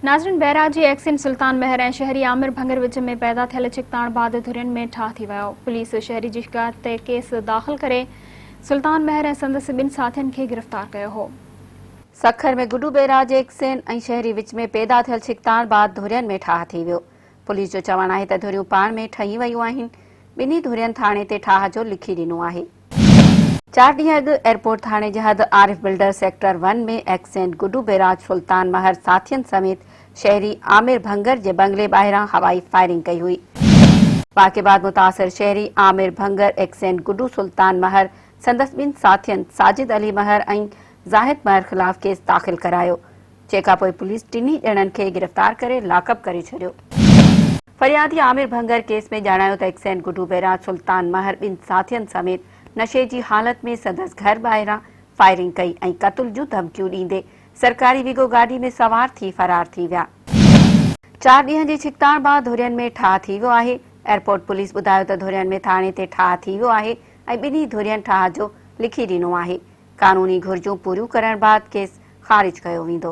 ناظرين بئراج جي ايڪسين سلطان مهر ۽ شهري عامر ڀنگر وچ ۾ پيدا ٿيل ڇڪتاڻ بعد ڌرين ۾ ٺاهه ٿي ويو. پوليس شهري جي شڪايت تي ڪيس داخل ڪري سلطان مهر ۽ سندس ٻن ساٿين کي گرفتار ڪيو هو. سکر ۾ گڊو بئراج جي ايڪسين ۽ شهري وچ ۾ پيدا ٿيل ڇڪتاڻ بعد ڌرين ۾ ٺاهه ٿي ويو. پوليس جو چوڻ آهي ته ڌريون پاڻ ۾ ٺهي ويون آهن، ٻنهي ڌرين ٿاڻي تي ٺاهه جو لکي ڏنو آهي. چار ڏينهن اڳ ايئرپورٽ ٿاڻي جي حد Arif builder sector one ۾ XEN Guddu Barrage Sultan Mehar ساٿين سميت شهري عامر ڀنگر جي بنگلي ٻاهران هوائي فائرنگ ڪئي هئي. واقعي بعد متاثر شهري عامر ڀنگر ايڪسين گڊو سلطان مهر سندس ٻن ساٿين ساجد علي مهر ۽ زاهد مهر خلاف ڪيس داخل ڪرايو. جنهن کان پوء پوليس ٽنهي ڄڻن کي گرفتار ڪري لاڪ اپ ڪري ڇڏيو. فريادي عامر ڀنگر ڪيس ۾ ڄاڻايو ته ايڪسين گڊو بئراج سلطان مهر ٻن ساٿين سميت نشي جي حالت ۾ سندس گهر ٻاهران فائرنگ ڪئي ۽ قتل جون ڌمڪيون ڏيندي سرڪاري ويگو گاڏي ۾ سوار ٿي فرار ٿي ويا. چار ڏينهن جي ڇڪتاڻ بعد ڌرين ۾ ٺاهه ٿي ويو آهي. ايئرپورٽ پوليس ٻڌايو ته ڌرين ۾ ٿاڻي تي ٺاهه ٿي ويو آهي ۽ ٻنهي ڌرين ٺاهه جو لکي ڏنو آهي. قانوني گهرجون پوريون ڪرڻ بعد ڪيس خارج ڪيو ويندو.